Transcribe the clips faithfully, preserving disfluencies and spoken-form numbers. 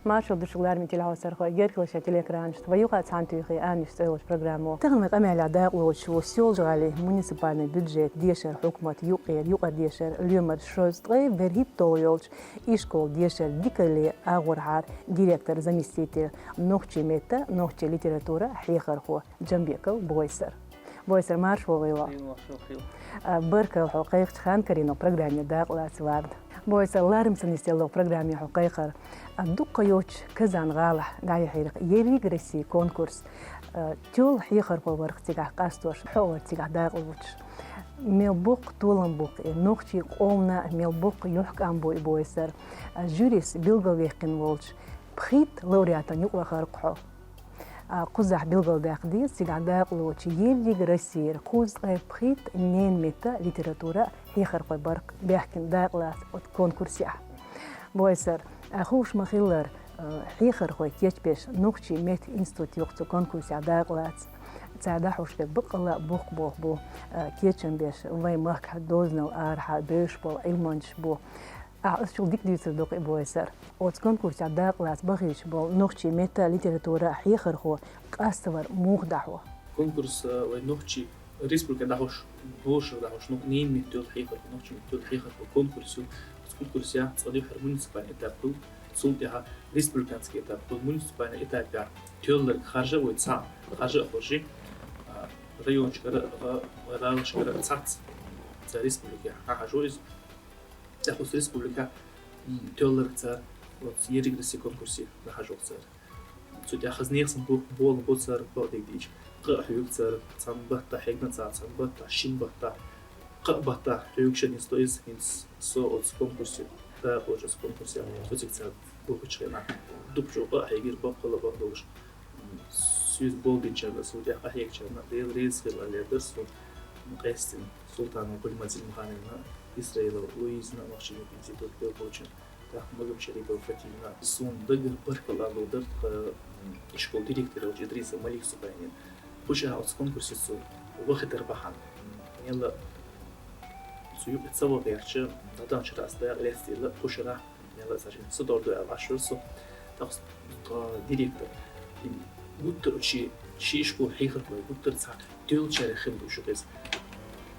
Маршал ду шуьга, лараме телехьовсархой, герхилаш телекранаш, вай юкъа цхьана туьйхи Аннаш цӀи йолча программо. Тахан вай къамаьл дакъа лоцуш ву Соьлжа-ГӀалий муниципальный бюджет, дешара хьукмат, юкъера, юкъара дешара лоьмар шовзткъе берхӀитта йолча ишкола дешара дикалле агӀорхьара директора заместитель, нохчий меттан, нохчий литературан хьехархо Джамбеков Бойсар. Бойсар, марша вогӀийла. Хила, марша хила. А, баркал хьо кхайкхача ханкарино программе дакъа лаца варда. Бойсар, ларам ца нисделла программе хьо кхайкхар. А, дуккха йоцуш Казан гӀалахь дӀаяхьийра ерриг Россе конкурс. А, тоьлла хьехархо вар-кх цигахь къастош, хьо вар цигахь дакъа лоцуш. Мел боккха толам бу-кх и, нохчий къомана мел боккха юьхькӀам бу и, Бойсар. А, жюрис билгалваьккхина волча пхийтта лауреатан юкъа вахар-кх хьо. А, кхузахь билгалдаккха деза, цигахь дакъа лоцуш ерриг Россера кхузткъе пхийтта ненан меттан, литературан хьехархой бар-кх баьхкина дакъа лаца оцу конкурсехь. Бойсар, а, хууш ма-хиллара, а, хьехархой кечбеш нохчий меттан институт ю-кх цу конкурсехь дакъа лаца. Цара дӀахьош дерг баккъалла а боккха болх бу, а, кечам беш вайн махкахь, дозанал арахьа бевзаш болу Ӏилманчаш бу. Ахьа оцу чуьра дика дуьйцур ду-кх и, Бойсар. Оцу конкурсехь дакъа лаца бахийташ болу нохчий меттан, литературан хьехархо къаставар муха дӀахьо? Конкурс, а, вай нохчий республикехь дӀахьош, божарах дӀахьош, ну, ненан меттан тоьлла хьехархо, нохчий меттан тоьлла хьехархо конкурс ю. Оцу конкурсехь цкъа дуьххьара муниципальный этап хуьлу, цул тӀаьхьа республиканский этап хуьлу. Муниципальный этапехь тоьлларг харжа а вой цхьаъ, харжа а хоржий, а, районашкара а, гӀалашкара а цхьацца, цхьа республикехь хьахьажо иза. ТӀаккха оцу республикехь, м, тоьлларг цара оцу ерриг Россе конкурсе дӀахьажо-кх цара. Цул тӀаьхьа хаза нехан санна бу-, болх бо цара, бакъдерг дийцича. Къа а хьоьгу цара, цхьана баттахь хьегна цара, цхьана баттахь, шина баттахь, кхаа баттахь хьоьгуш а нисдо иза, хӀинца со оцу конкурсе дакъа лоцуш, оцу конкурсе, оцциг цара бохучу хенахь дукха чӀогӀа къа а хьегира, баккъалла а бакъдолуш. Соьца болх бинчарна, цул тӀаьхьа къахьегначарна Дела реза хила аьлла дара суна къаьстина Султанова Гульмазил Мухановна, Исраилова Луизна, нохчийн институт белхалочун, тӀаккха Магомедшарипова Фатимна. Суна дагара баркалла ала лур дара тхан, м, ишколан директор йолчу Идрисов Малик Субайнина. Кху шарахь оцу конкурсе цо вахийтар бахьана, м, мелла цу юкъе ца ваха гӀерташ, дӀадаханчу шарахь ас дакъа лаьцна делла, кху шарахь мелла а цхьа шен са дор ду аьлла Ӏаш вара со. ТӀаккха, а, директор, и гуттар а ши, ши ишколан хьехархой, гуттар а цхьа тоьллачарех хир ду шу иза.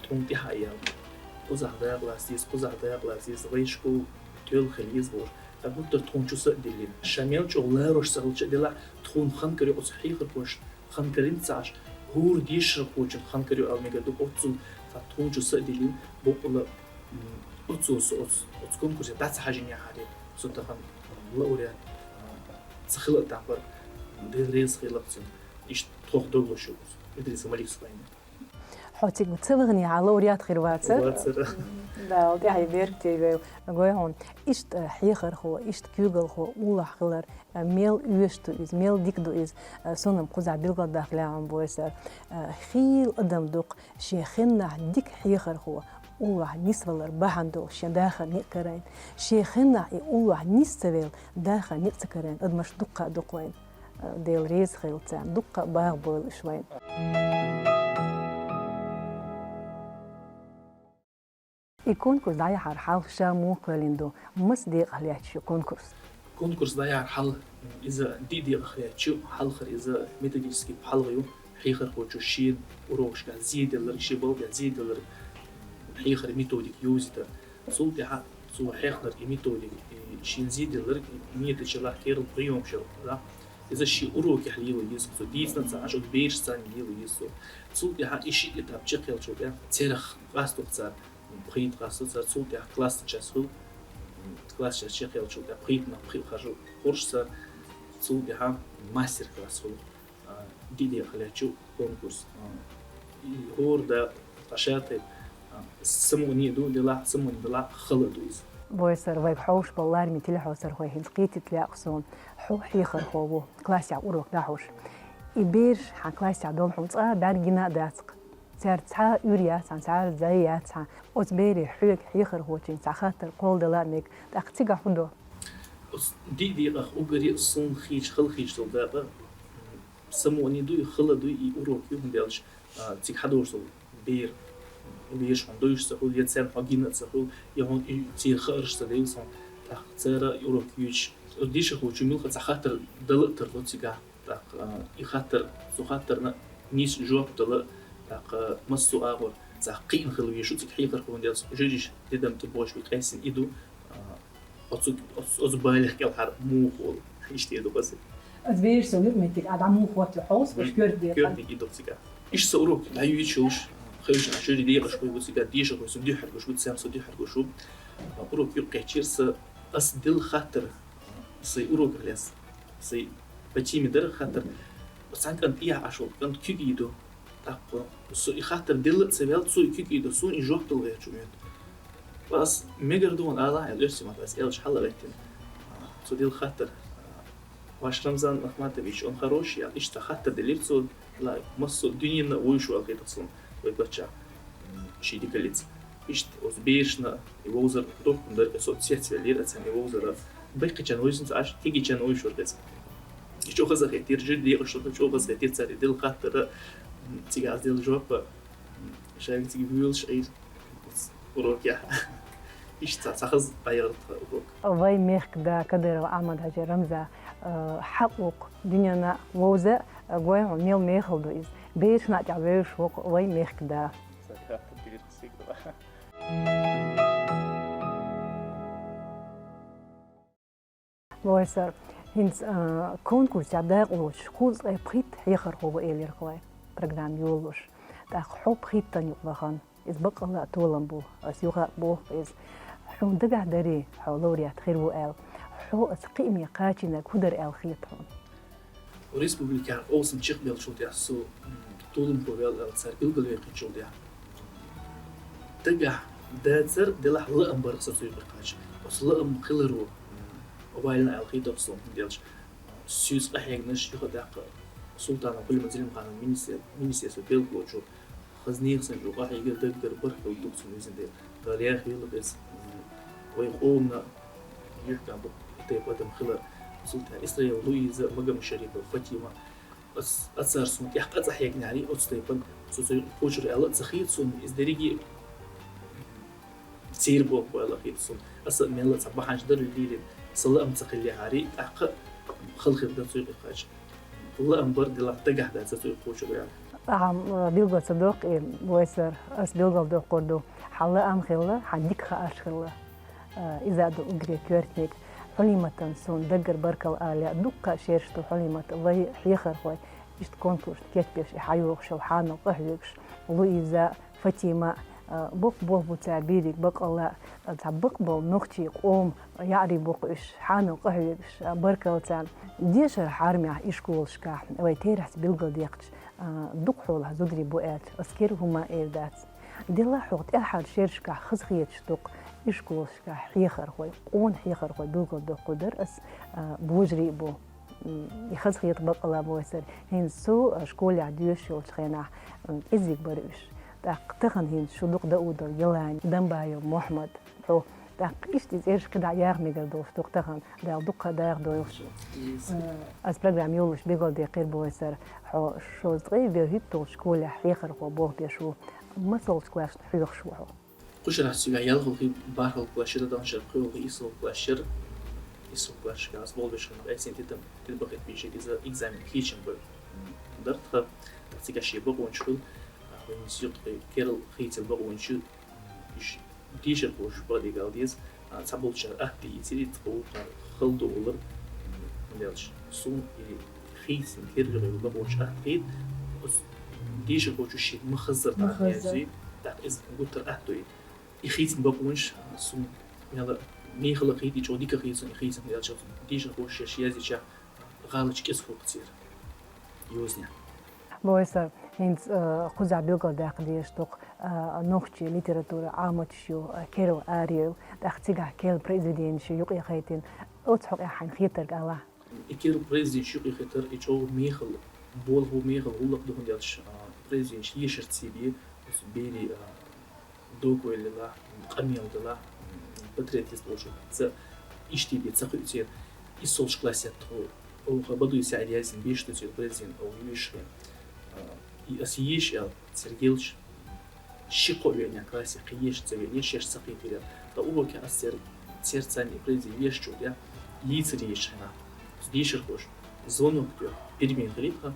Тхуна тӀаьхьа а яьлла, кхузахь дакъа лаца деза, кхузахь дакъа лаца деза, вайн школа тоьлла хила еза бохуш. ТӀаккха гуттар а тхуна чу са а диллина. Ша мел чӀогӀа ларвеш ца хилча а делахь, тхуна хан карайо оцу хьехархошна, хан карийна ца Ӏаш, хӀора дешархочун хан карайо аьлла мегар ду, оццул цхьа тхуна чу са а диллина, баккъалла, м, оццул со оцу, оцу конкурсе дӀа ца хьажийнехьара, со тахана лауреат, а, ца хила а тахана, Дела реза хила-кх цунна. Иштта тхох дог луш ю Идрисов Малик Субайнина. Хьо цига ца ваханехьа лауреат хир вацара? Вацара. Дала тӀаьхье беркате йойла. Гой хьуна, иштта хьехархо, иштта куьйгалхо уллохь хилар, а, мел оьшуш ду иза, мел дика ду иза, а, суна-м кхузахь билгалдаккха лаьа, Бойсар. А, хийла адам ду-кх шен хеннахь дика хьехархо уллохь нисвалар бахьана долуш шен дахар некъ карийна. Шен хеннахь и уллохь нис ца ваьлла, дахар некъ ца карийна адамаш дуккха а ду-кх вайна. Дела реза хила царна, дуккха а багӀа бойла уьш вайна. И конкурс дӀаяхьара хьалха ша муха кхоьллина ду? Маса декъах лаьтташ ю конкурс? Конкурс дӀаяхьара хьал, иза диъ декъах лаьтташ ю, хьалхара иза методический пхьалгӀа ю, хьехархочо шен урокашкахь зеделларг, шен балха тӀехь зеделларг, хьехаран методика йовзийтар. Цул тӀаьхьа цо хьехнарг и методика, и шена зеделларг, и методичаллахь керла приёмаш йолу, да? Иза шен урокехь лело еза цо, дийцина ца Ӏаш, оцу берашца лело еза цо. Цул тӀаьхьа и шиъ этап чекхъяьллачул тӀаьхьа церах къаставо цара, пхийтта къаставо цара, цул тӀаьхьа классный час хуьлу, классный час чекхъяьллачул тӀаьхьа пхийттанах пхиъ харжа гӀерташ цара, цул тӀаьхьа мастер-класс хуьлу. А, диъ декъах лаьтташ ю конкурс. А, и хӀора дакъа, ткъа ша тайпа, а, самукъане а ду делахь, самукъане делахь хала а ду иза. Бойсар, вайга хьовсуш болу лараме телехьовсархой хӀинца кхетийта лаьа-кх суна. Хьо хьехархо ву, классехь урок дӀахьош. И бераш хьан классехь долу хьуна цкъа а бӀаьргина а дац-кх. Цаьрца цхьа а уьйр яц хьан, цхьа а зӀе яц хьан. Оцу берийн хьоьга хьехархочуьнга цхьа хаттар кхолладала а мега, тӀаккха цигахь хӀун до? Оцу диъ декъах уггаре а суна хеташ, хала хеташ долу дакъа, самукъане дуй, хала дуй, и урок ю, хӀунда аьлча, а, цига хьадогӀуш долу бер, бераш хьуна дуйш ца хуьлу, я царна хьо гина а ца хуьлу, я хьуна и церан хаарш ца девза хьуна. ТӀаккха цара и урок юьйцуш, Оцу дешархочо муьлхха цхьа хаттар дала а тарло цигахь. ТӀаккха, а, и хаттар, цу хаттарна нийса жоп дала, тӀаккха массо а агӀор цхьа кхиъна хила везаш ву цига хьехархо, хӀунда аьлча журиш дедам тӀе бохуш бу къаьстина и ду, а, оцу, оцу, оцу балех кӀелхьара муха волу. Иштта ду база. Ас бераш со юкъаметтиг а дӀа муха хӀоттаве хьовса, уьш коьрта декъа. Коьрта декъа и ду цигахь. Иштта сан урок дӀаюьйцуш йолуш, хевшина жури декъашхой бу цигахь, дешархой со дуьххьара гуш бу, царна со дуьххьара гуш бу. Урок юкъа кхечира сан, ас делла хаттар, сайн уроках лаьцна, сайн по теме дара хаттар, цхьана кӀант тӀехьа Ӏаш волу, кӀант куьг йийр ду. ТӀаккха со и хаттар делла а ца ваьлла, цо и куьг йийр ду, суна и жоп дала гӀерташ ву моьтту. Ас мегар ду хьуна ала аьлла, оьрсийн маттахь ас аьлча хьала а гӀеттина. Цо делла хаттар, ваш Рамзан Ахматович, он хороший, аьлла, иштта хаттар делира цо, ла, массо а дуьненна вуьйш ву аьлла хетара суна, вай паччахь, м, ши дика лица. Иштта оцу берашна и вовзар доккхун дара, и со цецвеллера, ацам и вовзара. Баккхийчарна вуьйсанца Ӏаш, кегийчарна вуьйш вара иза. И чӀогӀа хаза хеттера, жуьри декъашхочунна чӀогӀа хаза хеттера цара и делла хаттара, м, цига ас делла жоп, м, ша вицига вуьйлуш Ӏийра. Урок яхь. Иштта цхьа хаза дӀаяхара тхан урок. Вай мехкан да Кадыров Ахьмад-Хьаьжин Рамзан, э, хьакъ ву-кх дуьненна вовза, э, гой хьуна мел мехала ду иза. Берашна а тӀехь вевзаш ву-кх вай мехкан да. Вайсар, хӀинца, а, конкурсехь дакъалоцуш кхузткъе пхийтта хьехархо ву элира-кх вай, программа йолалуш. ТӀаккха хьо пхийттанна юкъа вахана, иза баккъалла а толам бу, ас юха а боху иза. Хьуна дагахь дарий, хьо лауреат хир ву аьлла? Хьо аса кхиаме кхачийнарг хӀун дара аьлла хета хьуна? Республикехь къовсам чекхбеллачул тӀехь со, м, толамхо ваьлла аьлла цара билгалваьккхинчул тӀехь, дагахь дацар, делахь лаам бар сан цу юкъе кхача. Оцу лаам хиларо, м, ваьлла аьлла хета-кх суна, хӀунда аьлча соьца къахьегнарш юха тӀаккха Султанова Хулимат Зелимхановна министер-, министерство белгалволчу хаза нехан санна чӀогӀа къахьегира, даггара баркалла ду цунна везан Дела. Дала яхъела иза, м, вай къомана юьхькӀант бу и тайпа адам хилар. Султан Исраил, Луиза, Магомашарипова Фатима. Ас, ацара суна тӀехь къа ца хьегнехьарий, оцу тайпана цу цуьнан кхочур аьлла а ца хета суна, иза дерриге а церан болх бу аьлла хета суна. Аса а мелла а цхьа бахьанаш дара лелийрина, сан лаам ца хиллехьарий, тӀаккха хала хир дара цу юкъе кхача. Лаам бар, делахь дагахь дацар цу юкъе кхочур аьлла. Ахьа, м, билгал ца доккху и, Вайсар, ас билгалдоккхур ду. Хьан лаам хилла, хьан дика хаарш хилла. А, иза а ду уггаре коьртаниг. Хьулиматан суна даггара баркалла ала лаьа, дуккха а шераш ду Хьулимат, вай хьехархой, иштта конкурсна кечбеш и хьайогӀуш йолу хьанал къахьоьгуш, Луиза, Фатима, а, боккха болх бу цара бийриг баккъалла, а, цхьа бакъболу нохчийн къоман яӀарий бу-кх уьш, хьанал къахьоьгуш, а, баркалла царна. Дешаран хьарамехь ишколашкахь, вай терахьца билгалдехча, а, дукха хьолахь зударий бу аьлча, ас кхин хӀума эр дац. Делахь хьо тӀаьххьара шерашкахь хазахеташ ду-кх ишколашкахь хьехархой, къона хьехархой билгалдоккхур дара ас, а, божарий а бу. М, и хазахета баккъалла бу Вайсар. ХӀинца со, а, школехь доьшуш йолчу хенахь, м, кӀезиг бара уьш. ТӀаккха тахана хӀинца шу дукха дан а ду Елани, Дамбаев Мохьмад, хьо. ТӀаккха иштта и цӀераш кхидӀа яха мегар долуш ду-кх тахана, Дала дуккха а даха дойла шу. Э, ас программа йолалуш билгалдаккхира бу Вайсар, хьо шовзткъе берхӀитталгӀачу школехь хьехархо болх беш ву. МасалгӀачу классашна хьоьхуш ву хьо? Кху шарахь цигахь ялхалгӀа, бархӀалгӀа класс яра, даханчу шарахь пхоьалгӀа, иссалгӀа класс яра. ИссалгӀа классашкахь ас болх беш хилла, къаьстина тидам, тидам бахийта бийшира, иза экзамен кхечам бара. М, дара тхан, тхан цигахь шен бакъонаш хуьлу, а, вайн юкъахь керла хийцар бакъонаш ю, м, уьш дешархоша бакъдерг ала деза, а, цхьаболчара атта йийцира, цхьаболчара хала ду олура, м, хӀунда аьлча суна и хийцина керла йолу бакъонаш атта хета, оцу дешархочо шен ма-хаззара дӀа ма-хаззара хьаьрзий, тӀаккха иза гуттар а атта ду и. И хийцина бакъонаш суна мела мехала а хета, и чӀогӀа дика а хета суна и хийцина, хӀунда аьлча дешархоша шаьш яздечохь гӀалаташ кӀезиг хӀотту церан йозанехь. Вайсар, хӀинца, а, кхузахь билгалдаккха дезаш ду-кх, а, нохчийн литературан Ӏамадаш ю, а, керла араяьлла, тӀаккха цигахь керла произведенеш ю юкъахайтина. Оцу хьокъехь хьайна хетарг алахь. И керла произведенеш юкъахетар, и чӀогӀа мехала болх бу, мехала гӀуллакх ду, хӀунда аьлча, а, произведенеш ешарца бен, оцу берийн, а, доккхавелла, къамел дала, патриотизм болчу ца, иштта бен ца кхуьу церан. ИссолгӀачу классехь тхо, оха Бадуев СаӀид яздина беш ду церан произведени, оха йоьшуш хилла. А, и ас еша аьлла, церан гелча, ши-кхо веана классехь кхин еша ца веана, шаьш ца кхетийра. Ткъа урокехь ас церан, церан царна и произведени ешачул тӀехь, Йийцар йийшача хана, дешархоша звонок де, перемен хилийта,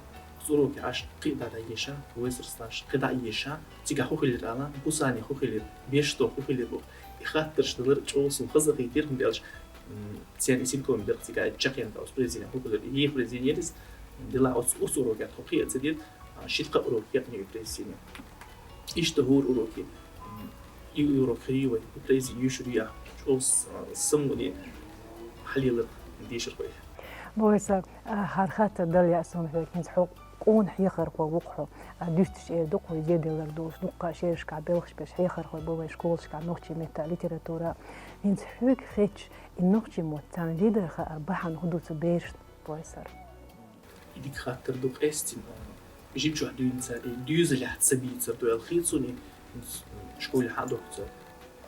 цу уроке Ӏаш кхы дӀа дӀаеша, вайсарстанаш кхы дӀа а еша, цига хӀу хилар ала, бусани хӀу хилар, беш то хӀу хилар бу. И хаттараш далар чӀоагӀа сона хаза хийтар, хӀана аьлча, м, церан и синком дерг цига чакхъяьнна оцу произведени хӀу хилар, и произведени еррис, дела оцу, оцу уроке тхо кхиа ца дир, а, ши-ткъа урок яьккхина и произведени. Иштта хӀора уроке, м, и урок хир ю вай, и произведени юьйшур ю яхаш, чӀоагӀа с-, самуди хьалелар дешархой. Бойса, а, хӀара хаттар дала яа сона хьоьга, хӀинца хьо къона хьехархо ву-кх хьо, а, дуьсташ эр ду-кх хьо, зе делар долуш, дуккха шерашкахь белхаш беш хьехархой бу вай школашкахь нохчийн метта, литература. ХӀинца хьоьга хеташ, и нохчийн мотт царна лидар хаар бахьана хӀун ду цу берашна, Бойсар? И дика хаттар ду къаьстина, а, жимчохь дуьйна цара и доьзалехь ца бийцар ду аьлла хета суна, и школе хьа а дохку цара.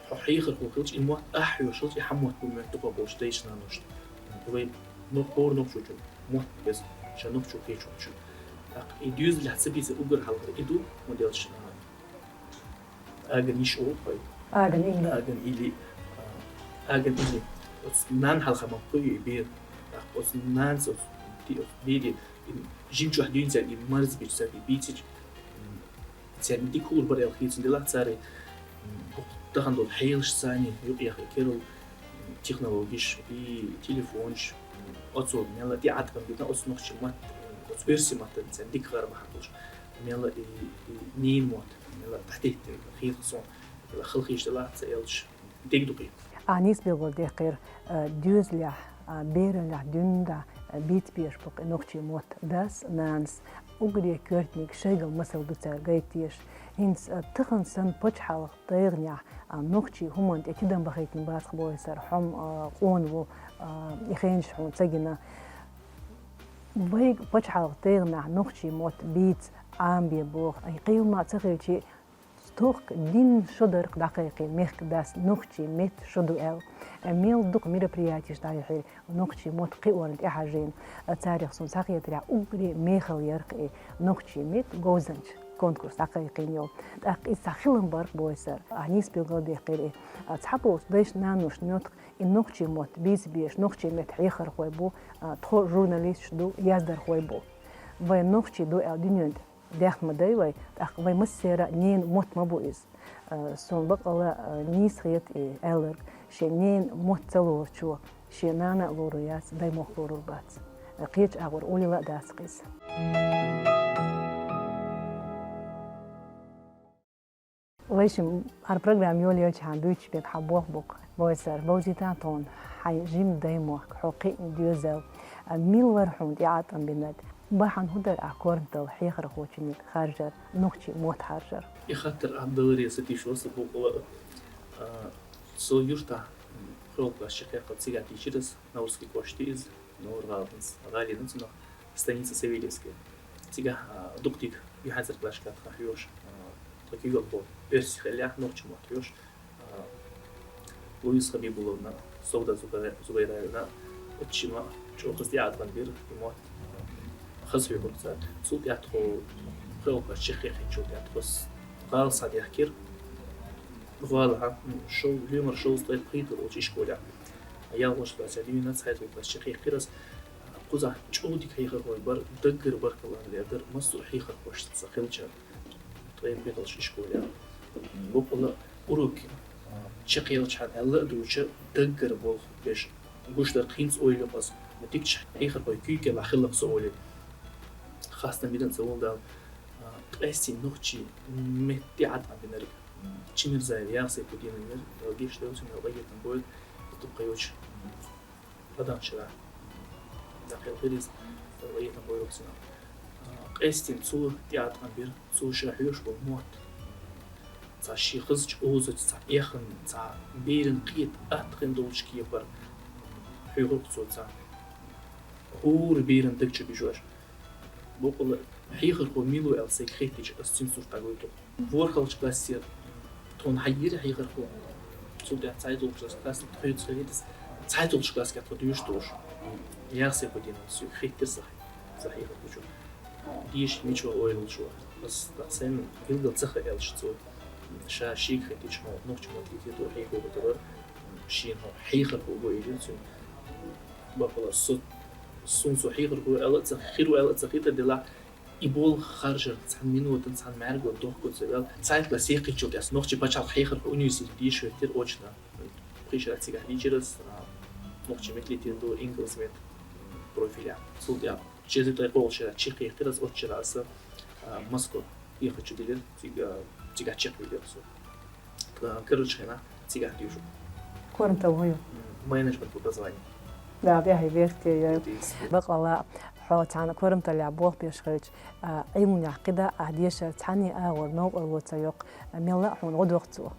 Хьо хьехархо хилча, и мотт ахь хьоьшалча, и хьан мотт бу моьтту тхо болчу дайша-наношна. Вай нох-, хӀора нохчочун мотт беза, ша нохчо кхечу хӀуманаш. ТӀаккха и доьзалехь ца бийцар уггар хьалхара и ду, хӀунда аьлча, а, Аган йиш олу хьой. Аган или. Аган или. А, аган или. Оцу нанна хьалха ма кхуьй и бер. ТӀаккха оцу нанас оцу ти-, оцу бере, и жимчохь дуьйна цара и марзбича, цара и бийцича, м, царна дика хуур бара аьлла хета суна делахь цара, м, тахана долу хьелаш санна юкъа яха и керла, м, технологиш, и телефонаш, м, оцо мелла тӀеӀаткъам бина оцу нохчийн мотт, м, оцу оьрсийн маттана царна дика хаар бахьана долуш. Мелла и, и ненан мотт, мелла дӀатеттина хета суна, мелла халахеташ делахь ца аьлча, дегдукъе. Ахь нийса билггал дехкира, а, доьзалехь, а, бераллехь дуьйна, а, бийца безаш бу-кх и нохчийн мотт дас, нанас, уггаре коьртаниг шайгал масал ду цара гайта дезаш. ХӀинца, а, тахана санна пачхьалкхан тайгӀанехь, а, нохчий хӀуманна тӀе тидам бахийтина бац-кх, Бойсар, хьо-м, а, къона ву, а, и хенаш хьуна ца гина. Вайга пачхьалкхан тайгӀанехь нохчийн мотт бийца Ӏамабе боху, ай, кхин хӀумма ца хилча, стохка дийнна шо дара-кх дӀакхайкхийна мехкан дас нохчийн меттан шо ду аьлла. Мел дукха мероприятеш дӀаяьхьира, нохчийн мотт кхиорна тӀехьажийна. Царех суна схьахетарехь уггаре мехала яра-кх и нохчийн меттан говзанча конкурс дӀакхайкхийна йолу. ТӀаккха иза цхьа хилам бара-кх, Бойсар. Ахь нийса билггал дехкира и. Цхьаболчу дайша-наношна моьтту-кх и нохчийн мотт бийца безаш, нохчийн меттан хьехархой бу, а, тхо журналисташ ду, яздархой бу. Вай нохчий ду аьлла дуьненна тӀе даьхна ма дай вай, тӀаккха вай массеран а ненан мотт ма бу иза. А, суна бакъалла, а, нийса хета и аьлларг, шен ненан мотт ца лоручо шен нана а лорур яц, даймохк лорур бац. А, кхечу агӀор олийла а дац-кх иза. Вайшимма хӀара программа йолаелчахьана буьйцуш берг хьан боху бу-кх, Бойсар, бовзийтахьа тхуна хьайн жима даймохк, хьо кхиъна доьзал, а, мила вара хьуна тӀеӀаткъам бинарг, бахьана хӀун дара ахь корматалла хьехархочуьнга харжар, нохчийн мотт харжар? И хаттар ахь даларе сатийша ву сан бакъалла, а, со юьртахь, м, пхоьалгӀа класс чекхъяьккхина, цигахь дийцира ас, Наурский кӀоштан иза. Нур-ГӀаланца, гӀалина цунах станица Савельевская. Цигахь, а, дукха дика юьхьанцарчу классашкахь тхан хьоьжуш, а, тхан куьйгалхо оьрси хиллехь, нохчийн мотт хьоьжуш, а, Луиза Хабибулловна, Совда Зугай-, Зугайраевна, оцу шимма чӀогӀа хаза тӀеӀаткъам бира и мотт, а, хаза хьоьхура цара. Цул тӀаьхьа тхо пхоьалгӀа класс чекхъяьккхинчул тӀаьхьа тхо гӀала схьадаьхкира. ГӀалахь, м, шов-, лоьмар шовзткъе пхийтта волчу ишколехь. ЯлхолгӀачу классехь дуьйна цхьайтталгӀа класс чекхъяьккхира ас. Кхузахь чӀогӀа дика хьехархой бара, даггара баркалла ала дара, массо а хьехархошца хилча, ткъе пхийтта волчу ишколехь. Бакъалла урок, а, чекхъяьллачхьана аьлла а дуьйцуш, даггара болх беш гуш дара-кх, хӀинца ойла йо ас, дикачу хьехархойн куьйгаллехь хилла-кх со олий. Хастам бина а ца волу Дала, а, къаьстина нохчийн меттан тӀеӀаткъам бинарг, м, Чимирзаев Яхсайпудинов яра, Дала гечдойла цунна, Алла къинхетам бойла, дукха йолчу, м, Ладоган шарахь дӀакхелхира иза, Алла къинхетам бойла цунна. А, къаьстина цо тӀеӀаткъам бира, цо ша хьоьжуш болу мотт. Цхьа шен хазачу озаца, цхьа эхна, цхьа берана кхета аттагӀина долчу кепара хьоьхура-кх цо цхьа хӀора берана даг чу бижош. Бакъалла, хьехархо мила ву аьлла сайга хеттича, ас цуьнан сурт дӀагойту. ВорхӀалгӀачу классера тхуна хьайира хьехархо. Цул тӀаьхьа цхьайтталгӀачу классе тхоьца хилира иза. ЦхьайтталгӀачу классехь тхо доьшуш долуш. Яхсайпудинов соьга хеттира сан, сан хьехархочо. Деша мичахь ойлалуш вара. Ас сайна билгал ца хаьа аьлла цо. Ша шега хеттича, хьо нохчийн мотт, литература хьехо хӀума дара, шена хьо хьехархо го элира цуьнан. Бакъала су, сун су хьехархо аьлла ца, хиро аьлла ца хетар дела, и бол харжар цхьан минутан, цхьан мяргла дохко ца вел. Цайтла сехкичул тяс нохчи пачал хьехархо университет диш вертер очно. Пришла цига дичерас, а, нохчи метлитин до инглсмет профиля. Султя. Чезит ай кол шера чихи хтирас очераса, а, Москва. Я хочу дилер, цига, цига чек билер су. Короче, хена, цига дюшу. Корм того. Менеджмент по образованию. Да, да, хай верте, я. Бакъала, хо цана корм таля бох пешхеч, а, им ня кида, а, дешер цани, а, гор нов, а, вот цайок, а, мела хун, вот вахцу.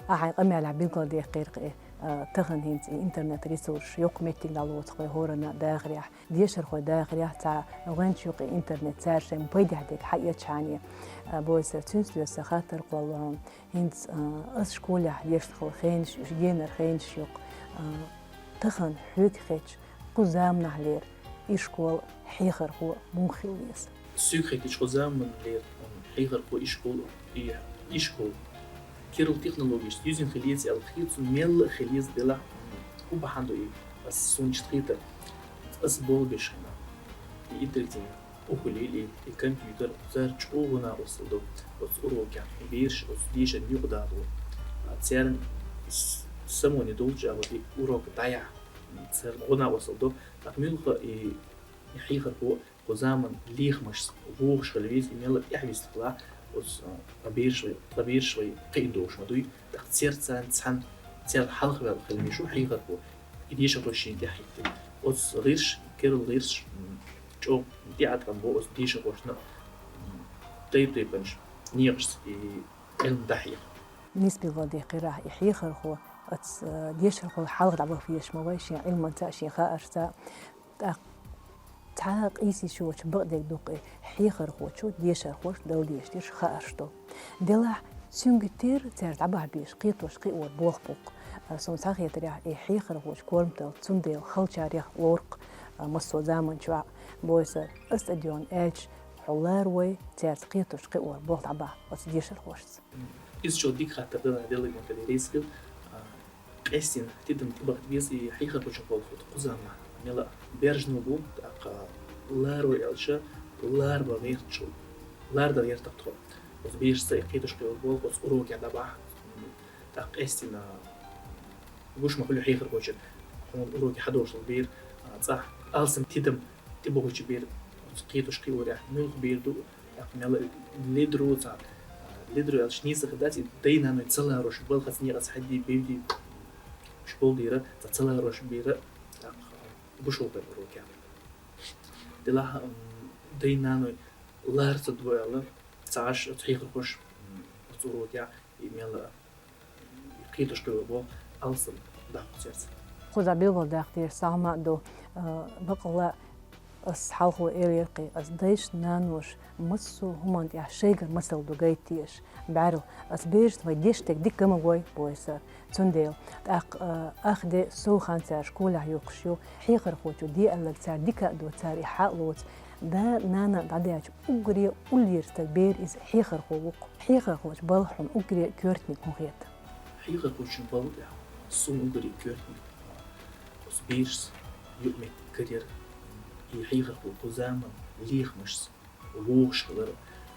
Ахьа къамаьлахь билгалдехкир кхы, а, тахан хӀинца интернет-ресурс юкъ меттиг далоцу вай хӀорана дахарехь, дешархой дахарехь цхьа гӀоьнча юкъе интернет цаьршайн пайдехь дег хьаэцчхьане, а, бойсар цуьнца доьсса хаттар кхолло хьуна. ХӀинца, а, ас школехь дешна хала хенаш, уьш генар хенаш юкъ, а, тахан хьоьга хетча, кху заманахьлера и школа хьехархо муха хила веза? Суьга хетча, кху заманлера хьехархо и школа, и, и школа. Кирилл технологияш юзин хилиц аьлла хи цу мелла хилиц дела, хӀу бахьан ду и, ас сунчит хитар. Ас бол бешхина. И интерактивный. Ухулили, и компьютер, цар чӀогӀана осал ду. Оцу урокехь берш, оцу дешан юкъадалу. А, церан с-, самони долчу а вот и урок дӀаяхь, церан гӀуна осал ду. Так муьлха и хьехархо кху заман лехамашца вохуш хила веза, и мелла тӀаьхьа вистхила, оцу, а, тхан берш вай, тхан берш вай кхиъна долуш ма дуй. Так цер царна цхьаьна, цер хьалха ваьлла хила веза шу хьехархо, и дешархо шен тӀаьхьа хӀиттина. Оцу гӀирс, керла гӀирс, м, чӀогӀа тӀеӀаткъам бо оцу дешархошна, м, тайп-тайпанчу некъашца и Ӏилма дӀахьеха. Нисбелла дехкира и хьехархо, оцу, э, дешархо хьалха дӀабахьа везаш ма вай шен Ӏилманца а, шен хаарца а. ТӀаккха цхьа къийсийчочу бакъдерг дукха и хьехархочо дешархошка дала дезаш дерш хаарш ду. Делахь, цуьнга тера цаьрца дӀабахьа безаш кхетош кхиор болх бу-кх. Суна схьахетарехь, и хьехархочу корматалла цундела халчарех лору-кх массо а заманчохь, бойсар, ас стадион аьлча, хьо лара вай, цаьрца кхетош кхиор болх дӀабахьа оцу дешархошца. Иза чӀогӀа дика хаттар дан делла ган хилира иза хила. А, къестина, тидам тӀебахьа веза и хьехархочун болх кху заманахь мела бержано бу, тӀаккха лара вай аьлча, лара бан гӀертачул, лара дан гӀертах тхо. Оцу берашца и кхетош кхиор болх оцу урокехь дӀабахьа. ТӀаккха къестина гуш ма хуьлу хьехархочун, хьуна уроке хьадолуш долу бер, а, цӀахь алсам тидам тӀебохучу бер оцу кхетош кхиорехь муьлха бер ду, тӀаккха мела ледро цхьа, а, ледро аьлча нийса хир дац, и дай-наной ца ларош балхаца некъаца хьадди, бевди, уьш болу дера, цхьа ца ларош бера, тӀаккха гуш ву кхайн урокехь. Делахь, м, дай-наной лара ца до аьлла, ца Ӏаш оцу хьехархоша, м, оцу урокехь и мела кхетош кхиор болу алсам даккха церца. Кхуза билгалдаккха дезаш сагӀа ма ду, а, бакъала ас хьалхо элира кхин, ас дайша, наноша массо а хӀуманна тӀехь шайгара масал ду гайта дезаш. БӀаьрла, ас берашна вай дешнарг дика ма гой, бойсар. Цундела, тӀаккха, а, ах де сов хан цара школехь юхкуш ю, хьехархочо де аьлларг цара дика а до, цара и хьа а лоцу. Да, нана дӀадаьлча, уггаре уллера стаг бер иза хьехархо ву-кх. Хьехархочун балха хьуна уггаре коьртаниг хӀун хета? Хьехархочун балха тӀехь суна уггаре коьртаниг, оцу берашца юкъаметтиг карьер, и хьехархо кху заман лехамашца вогӀуш хилар,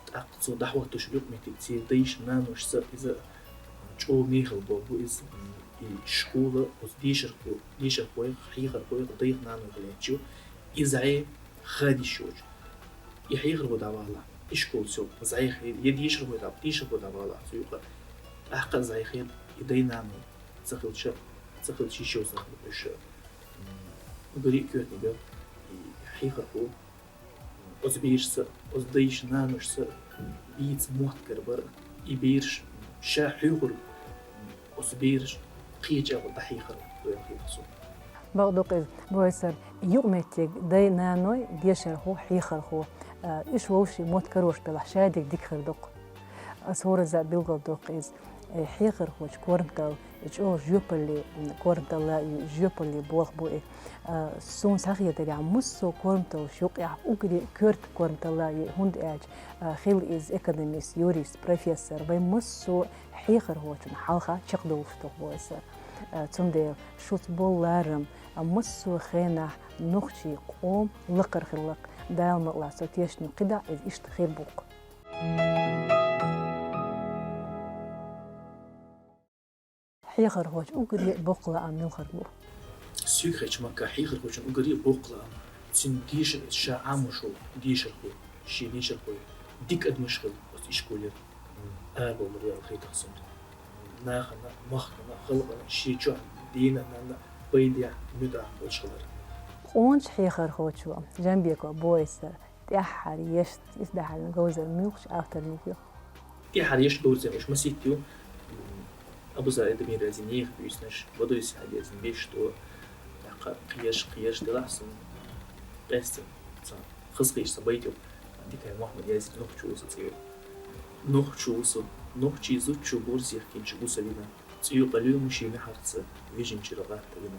тӀаккха цо дӀахӀоттош юкъаметтиг церан дайша, наношца иза чӀогӀа мехала болх бу иза, и школа оцу дешархо-, дешархойх, хьехархойх, дайх, нанойх лаьтташ ю, иза хье хадиш йоцу. И хьехархо дӀавала, и школа цо зӀайхе, я дешархой дӀа-, дешархо дӀавала, цу юкъа тӀаккха а зӀайхе, и дай-наной ца хилча, ца хилча йиш йоцург уьш, м, гури коьртаниг, и хьехархо оцу берашца, оцу дайша, наношца бийца мотт карбар, и бераш ша хьоьхург оцу бераш кхечу агӀор дӀахьехар вайна хетар суна. Бакъ ду-кх иза, бойсар, юкъаметтиг дай-наной, дешархо, хьехархо, а, уьш вовшийн мотт карош белахь, шадерг дика хир ду-кх. Ас хӀоразза билгалдоккху иза, э, хьехархочун корматалла чӀогӀа жоьпалле, корматалла, жоьпалле болх бу и. А, суна схьахетарехь, массо а корматаллаш юкъехь уггаре коьрта корматалла ю, хӀунда аьлча, а, хилла иза экономист, юрист, профессор, вайн массо а хьехархочун хьалха чекхдовлуш ду, Бойсар. А, цундела шуьца болу ларам, а, массо а хенахь нохчийн къоман лакхара хилла-кх. Дала мукъалахь, со тешна ю, кхидӀа иза иштта хир бу-кх. Хьехархочун уггаре боккха лаам муьлхарг бу? Соьга хетча, Макка, хьехархочун уггаре боккха лаам, цуьнан дешар, ша Ӏамош волу дешархо, шен дешархой дика адамаш хила оцу ишколера, м, арабовлар ял хетахь цуьнан. Нахана, махкана, халкъана шен чохь дена-нанна пайдехь, муьтӀахь болуш хилар. Къоначу хьехархочо Жамбеков Бойсара тӀаьххьара ешна исбаьхьаллин говзар муьлхачу авторниг ю? ТӀаьххьара ешна говзар уьш масийтта ю. Абуза Эдамир язйина «Нехан буьйсанаш», Бадуев Саида язйина «Бешто», тӀаккха кхин еш, кхин еш делахь, суна къаьсттина цхьа хазахеташ цхьа байт ю. Дикаев Мохьмада язйина «Нохчо ву сан» цӀе ю. Нохчо ву со, нохчийн зудчо борз яхкинчу гу со вина. ЦӀоькъалоьмашийн мехьарца вижинчуьра гӀатта вина.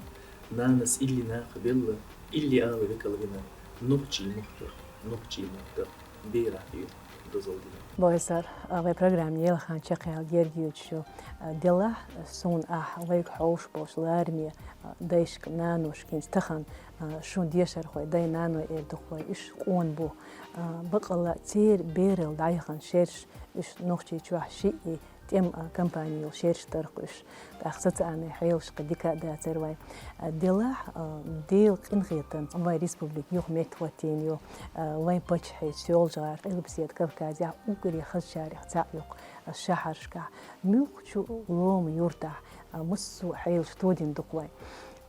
Нанас илли накха белла, илли ала векал вина. Нохчийн махках, нохчийн маттах берахь ю дозалла дина. Бойсар, а, вай программа елхана чекхъяла герга йоьдуш ю. А, делахь, суна ахь вайга хьовш болчу лараме, а, дайшка, наношкинца тахана, а, шун дешархой, дай-наной эр ду-кх вай, уьш къона бу. А, бакъалла церан бералла дӀаяхана шераш, уьш Нохчийчохь шиъ и тӀеман, а, кампани йолу шераш дара-кх уьш. ТӀаккха социальни хьелаш кхин дика а дацара вайн. А, делахь, а, Делан къинхетамца вайн республика юха меттахӀоттийна ю, а, вайн паччахье Соьлжа-ГӀалин, Къилбаседа Кавказехь уггаре хазачарех цхьаъ ю-кх, а, шахьаршкахь. Муьлххачу лома юртахь, а, массо а хьелаш тодина ду-кх вайн.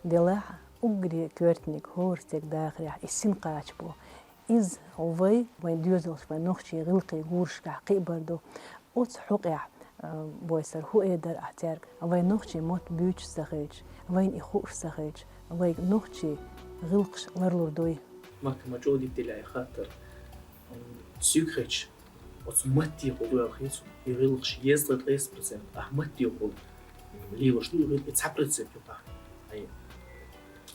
Делахь, уггаре коьртаниг хӀора стеган дахарехь и син кхача бу. Иза вай, вайн доьзалш, вайн нохчийн гӀиллакхийн гурашкахь кхиабар ду. Оцу хьокъехь, а, Бойсар, хӀун эр дара ахь цаьрга, вайн нохчийн мотт буьйцуш ца хилча, вайна и хууш ца хилча, вайга нохчийн гӀиллакхаш ларлур дуй? Макка, ма чӀогӀа дика делла и хаттар. М, соьга хетча, оцу матте гӀо ду аьлла хета суна, и гӀиллакхаш дезткъе ткъеста процент ахь матте гӀо, м, лелош ду, и гӀил-, и цхьа процент ю-кх ахь. Ай,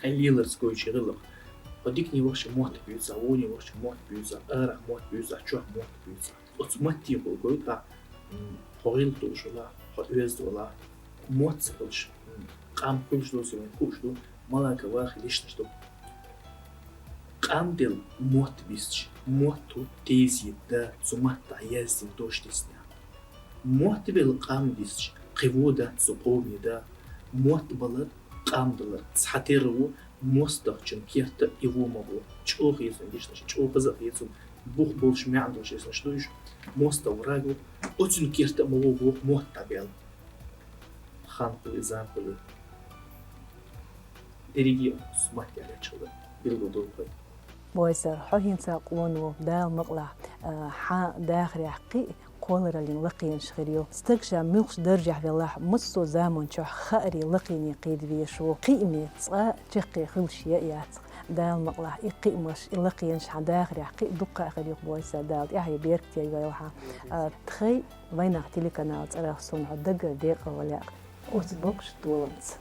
Ай леларца гойту и гӀиллакх. Хьо дикане вахча мотт буьйцу ахь, воне вахча мотт буьйцу ахь, арахь мотт буьйцу ахь, чохь мотт буьйцу ахь. Оцу матте гӀо гойту ахь, м, хьо гӀиллакх долуш валахь, хьо оьзда валахь. Мотт ца хилча, м, къам хуьлуш доций вайн хууш ду, малака вахий лешнаш ду. Къам делла мотт бисча, мотто тезет да цу маттахь яздина дош дисинехь. Мотт белла къам дисча, кхин вон дац цу къоме да. Мотт балар, къам далар цхьатерра ву, мостагӀчун керта и вон ма бу. ЧӀогӀа хеза дешнаш, чӀогӀа хаза а хеза, бух болуш, маьӀна долуш дешнаш ду уьш. МостагӀа враг ву, оцуьнан керта а ма вогӀу мотт дӀабаьлла. Хан хуьлий, зама хуьлий, дерриге а оцу матте лаьтташ хилла билггал долу вай. Бойсар, хьо хӀинца къона ву, Дала мукъалахь, а, хьан дахарехь кхин а кхоллараллин лакхенаш хир ю. Стаг ша муьлххачу даржехь велахь, массо а заманчохь хаарийн лакхене кхийда везаш ву. Кхиаме цкъа а чаккхе хуьлуш ян яц-кх. Дала мукъалахь, и кхиамаш, и лакхенаш хьан дахарехь кхин а дуккха а хир ю-кх, Бойсар, Дала тӀаьхье беркате йойла хьан. А, тхайн «Вайнах» телеканалан цӀарах суна хьо даггара декъалван лаьа-кх оцу боккхачу доламца.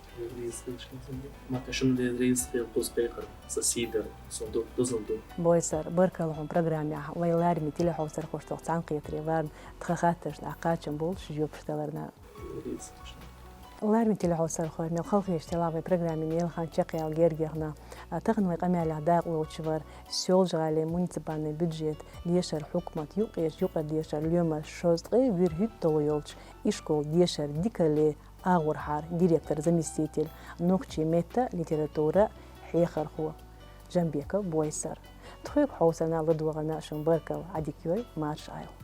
Макка, шуна Дела реза хуьлда кхуза кхайкхар, сан сий дара, сан ду, дозалла ду. Бойсар, баркалла хьуна программехь вайн ларамийн телехьовсархошца цхьаьнакхетаре варна, тхан хаттаршна ахь кхачам болуш жоьпаш даларна. Дела реза хуьлда шуна. Ларамийн телехьовсархой, мел халахеташ делахь вайн программин елхан чекхъяла герга яхна. А, тахана вайн къамелехь дакъа лоцуш вара Соьлжа-ГӀалин муниципальни бюджетан дешаран хьукматан юккъерчу юкъара дешаран лоьман шовзткъе вуьрхӀитталгӀа йолчу ишколан дешаран дикаллин агӀорхьара директоран заместитель, нохчийн меттан а, литературан а хьехархо Жамбеков Бойсар. Тхоьга хьовсарна, ладогӀарна шуна баркалла, Ӏадика йойла, марша Ӏайла.